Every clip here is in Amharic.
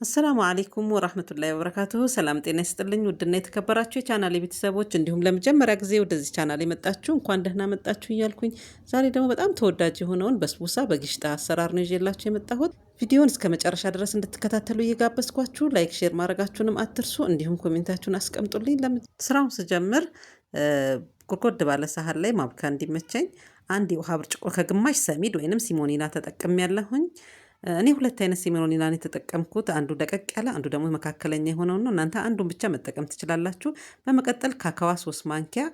السلام عليكم ورحمة الله وبركاته። ሰላም ጤና ይስጥልኝ። ውድና የተከበራችሁ የቻናሌ ቤተሰቦች እንዲሁም ለመጀመሪያ ጊዜ ወደዚህ ቻናል የመጣችሁ እንኳን ደህና መጣችሁ እያልኩኝ ዛሬ ደግሞ በጣም ተወዳጅ የሆነውን በስቡሳ በጊሽጣ አሰራር ነው ይዤላችሁ የመጣሁት። ቪዲዮን እስከ መጨረሻ ድረስ እንድትከታተሉ እየጋበዝኳችሁ like፣ share ማድረጋችሁንም አትርሱ። እንዲሁም comment ኣችሁን አስቀምጡልኝ። ስራውን ስጀምር ጎድጎድ ባለ ሳህን ላይ ማብካ እንዲመቸኝ አንድ የውሃ ብርጭቆ ከግማሽ ሰሚድ ወይንም ሲሞኒና ተጠቅሜያለሁኝ። እኔ ሁለት አይነት ሲሞኒና የተጠቀምኩት አንዱ ደቀቅ ያለ አንዱ ደግሞ መካከለኛ የሆነው ነው። እናንተ አንዱን ብቻ መጠቀም ትችላላችሁ። በመቀጠል ካካዋ 3 ማንኪያ፣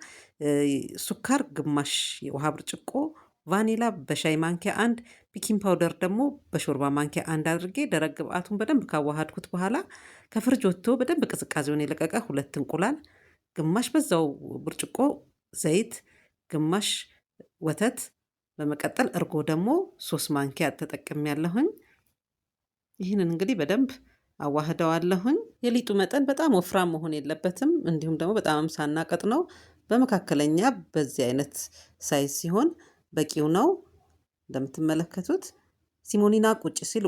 ስኳር ግማሽ የውሃ ብርጭቆ፣ ቫኒላ በሻይ ማንኪያ አንድ፣ baking powder ደግሞ በሾርባ ማንኪያ አንድ አድርጌ ደረቅ ግብአቱን በደንብ ካዋሃድኩት በኋላ ከፍርጅ ወጥቶ በደንብ ቅዝቃዜውን የለቀቀ ሁለት እንቁላል፣ ግማሽ በዛው ብርጭቆ ዘይት፣ ግማሽ ወተት፣ በመቀጠል እርጎ ደግሞ 3 ማንኪያ ተጠቅሜያለሁኝ። ይህንን እንግዲህ በደንብ አዋህደዋለሁኝ። የሊጡ መጠን በጣም ወፍራም መሆን የለበትም፣ እንዲሁም ደግሞ በጣም ሳናቀጥ ነው። በመካከለኛ በዚህ አይነት size ሲሆን በቂው ነው። እንደምትመለከቱት ሲሞኒና ቁጭ ሲል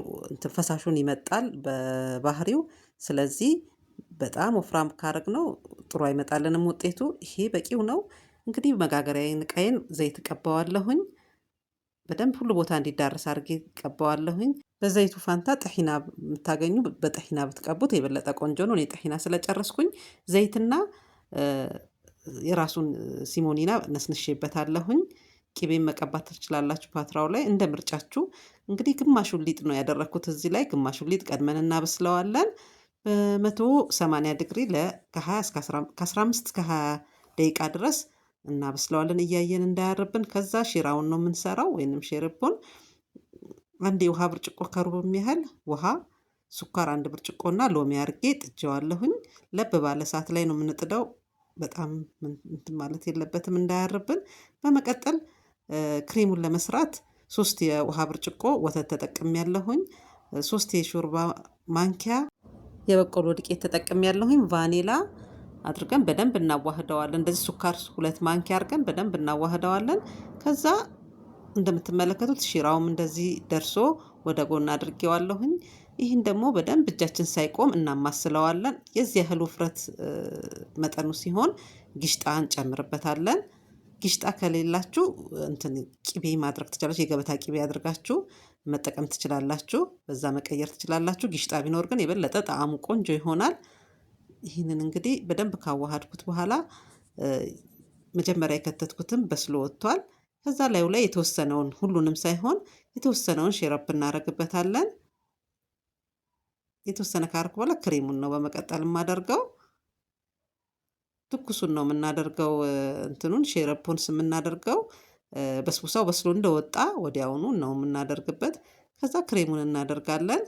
ፈሳሹን ይመጣል በባህሪው። ስለዚህ በጣም ወፍራም ካረግነው ጥሩ አይመጣልንም ውጤቱ። ይሄ በቂው ነው። እንግዲህ መጋገሪያዬን እቃዬን ዘይት ቀባዋለሁኝ። በደንብ ሁሉ ቦታ እንዲዳረስ አድርጌ ቀባዋለሁኝ። በዘይቱ ፋንታ ጠሒና የምታገኙ በጠሒና ብትቀቡት የበለጠ ቆንጆ ነው። እኔ ጠሒና ስለጨረስኩኝ ዘይትና የራሱን ሲሞኒና ነስንሼበታለሁኝ። ቂቤን መቀባት ትችላላችሁ ፓትራው ላይ እንደ ምርጫችሁ። እንግዲህ ግማሹን ሊጥ ነው ያደረግኩት እዚህ ላይ። ግማሹን ሊጥ ቀድመን እናበስለዋለን በ180 ዲግሪ ከ15 እስከ 20 ደቂቃ ድረስ እናበስለዋለን እያየን እንዳያርብን። ከዛ ሺራውን ነው የምንሰራው ወይንም ሼርቦን። አንድ የውሃ ብርጭቆ ከሩብ የሚያህል ውሃ፣ ስኳር አንድ ብርጭቆና ሎሚ አርጌ ጥጄዋለሁኝ። ለብ ባለ እሳት ላይ ነው የምንጥደው። በጣም እንትን ማለት የለበትም እንዳያርብን። በመቀጠል ክሬሙን ለመስራት 3 የውሃ ብርጭቆ ወተት ተጠቅሜያለሁኝ። 3 የሾርባ ማንኪያ የበቆሎ ዱቄት ተጠቅሜያለሁኝ። ቫኒላ አድርገን በደንብ እናዋህደዋለን። እንደዚህ ስኳር 2 ማንኪያ አድርገን በደንብ እናዋህደዋለን። ከዛ እንደምትመለከቱት ሺራውም እንደዚህ ደርሶ ወደ ጎን አድርጌዋለሁኝ። ይህን ደግሞ በደንብ እጃችን ሳይቆም እናማስለዋለን። የዚህ ያህል ውፍረት መጠኑ ሲሆን ጊሽጣ እንጨምርበታለን። ጊሽጣ ከሌላችሁ እንትን ቂቤ ማድረግ ትችላላችሁ። የገበታ ቂቤ አድርጋችሁ መጠቀም ትችላላችሁ። በዛ መቀየር ትችላላችሁ። ጊሽጣ ቢኖር ግን የበለጠ ጣዕሙ ቆንጆ ይሆናል። ይህንን እንግዲህ በደንብ ካዋሃድኩት በኋላ መጀመሪያ የከተትኩትም በስሎ ወጥቷል። ከዛ ላዩ ላይ የተወሰነውን ሁሉንም ሳይሆን የተወሰነውን ሼረፕ እናደርግበታለን። የተወሰነ ካረኩ በኋላ ክሬሙን ነው በመቀጠል የማደርገው። ትኩሱን ነው የምናደርገው። እንትኑን ሼረፑን የምናደርገው በስቡሳው በስሎ እንደወጣ ወዲያውኑ ነው የምናደርግበት። ከዛ ክሬሙን እናደርጋለን።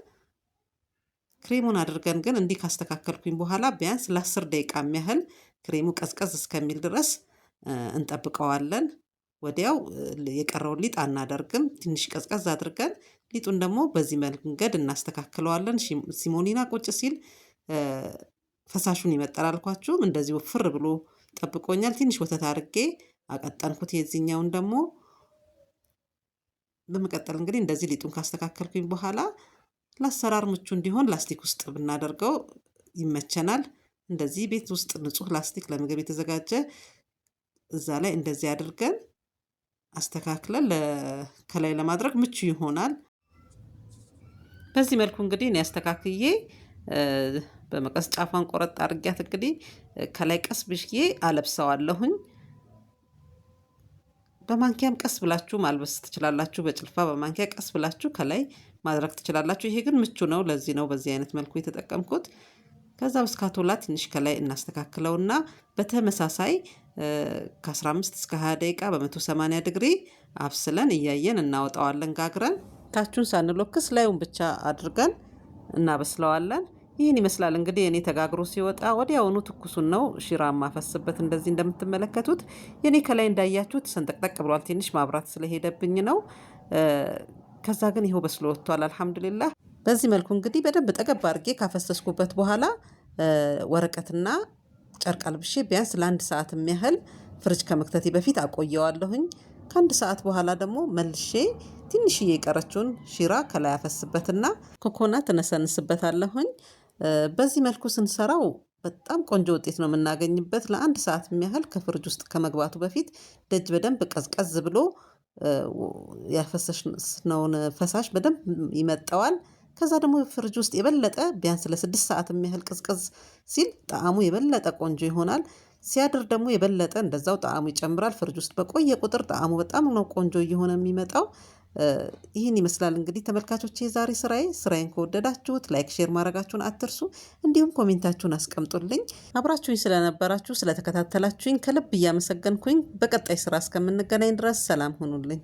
ክሬሙን አድርገን ግን እንዲህ ካስተካከልኩኝ በኋላ ቢያንስ ለ10 ደቂቃ የሚያህል ክሬሙ ቀዝቀዝ እስከሚል ድረስ እንጠብቀዋለን። ወዲያው የቀረውን ሊጥ አናደርግም። ትንሽ ቀዝቀዝ አድርገን ሊጡን ደግሞ በዚህ መንገድ እናስተካክለዋለን። ሲሞኒና ቁጭ ሲል ፈሳሹን ይመጣል አልኳችሁም። እንደዚህ ወፍር ብሎ ጠብቆኛል። ትንሽ ወተት አድርጌ አቀጠንኩት። የዚህኛውን ደግሞ በመቀጠል እንግዲህ እንደዚህ ሊጡን ካስተካከልኩኝ በኋላ ለአሰራር ምቹ እንዲሆን ላስቲክ ውስጥ ብናደርገው ይመቸናል። እንደዚህ ቤት ውስጥ ንጹህ ላስቲክ ለምግብ የተዘጋጀ እዛ ላይ እንደዚህ አድርገን አስተካክለን ከላይ ለማድረግ ምቹ ይሆናል። በዚህ መልኩ እንግዲህ እኔ አስተካክዬ በመቀስ ጫፏን ቆረጥ አድርጊያት እንግዲህ ከላይ ቀስ ብዬ አለብሰዋለሁኝ። በማንኪያም ቀስ ብላችሁ ማልበስ ትችላላችሁ። በጭልፋ በማንኪያ ቀስ ብላችሁ ከላይ ማድረግ ትችላላችሁ። ይሄ ግን ምቹ ነው። ለዚህ ነው በዚህ አይነት መልኩ የተጠቀምኩት። ከዛ በስካቶላ ትንሽ ከላይ እናስተካክለውና በተመሳሳይ ከ15 እስከ 20 ደቂቃ በ180 ዲግሪ አብስለን እያየን እናወጣዋለን። ጋግረን ታቹን ሳንሎክስ ላዩን ብቻ አድርገን እናበስለዋለን። ይህን ይመስላል እንግዲህ እኔ ተጋግሮ ሲወጣ ወዲያውኑ ትኩሱን ነው ሺራ ማፈስበት። እንደዚህ እንደምትመለከቱት የኔ ከላይ እንዳያችሁት ሰንጠቅጠቅ ብሏል። ትንሽ ማብራት ስለሄደብኝ ነው። ከዛ ግን ይኸው በስሎ ወጥቷል። አልሐምዱሊላህ። በዚህ መልኩ እንግዲህ በደንብ ጠገብ አድርጌ ካፈሰስኩበት በኋላ ወረቀትና ጨርቅ አልብሼ ቢያንስ ለአንድ ሰዓት የሚያህል ፍሪጅ ከመክተቴ በፊት አቆየዋለሁኝ። ከአንድ ሰዓት በኋላ ደግሞ መልሼ ትንሽዬ የቀረችውን ሺራ ከላይ አፈስበትና ኮኮናት እነሰንስበታለሁኝ። በዚህ መልኩ ስንሰራው በጣም ቆንጆ ውጤት ነው የምናገኝበት። ለአንድ ሰዓት የሚያህል ከፍርጅ ውስጥ ከመግባቱ በፊት ደጅ በደንብ ቀዝቀዝ ብሎ ያፈሰስነውን ፈሳሽ በደንብ ይመጠዋል። ከዛ ደግሞ ፍርጅ ውስጥ የበለጠ ቢያንስ ለ6 ሰዓት የሚያህል ቅዝቅዝ ሲል ጣዕሙ የበለጠ ቆንጆ ይሆናል። ሲያድር ደግሞ የበለጠ እንደዛው ጣዕሙ ይጨምራል። ፍርጅ ውስጥ በቆየ ቁጥር ጣዕሙ በጣም ነው ቆንጆ እየሆነ የሚመጣው። ይህን ይመስላል እንግዲህ ተመልካቾች የዛሬ ስራዬ። ስራዬን ከወደዳችሁት like፣ share ማድረጋችሁን አትርሱ። እንዲሁም comment ኣችሁን አስቀምጡልኝ። አብራችሁኝ ስለነበራችሁ ስለተከታተላችሁኝ ከልብ እያመሰገንኩኝ በቀጣይ ስራ እስከምንገናኝ ድረስ ሰላም ሁኑልኝ።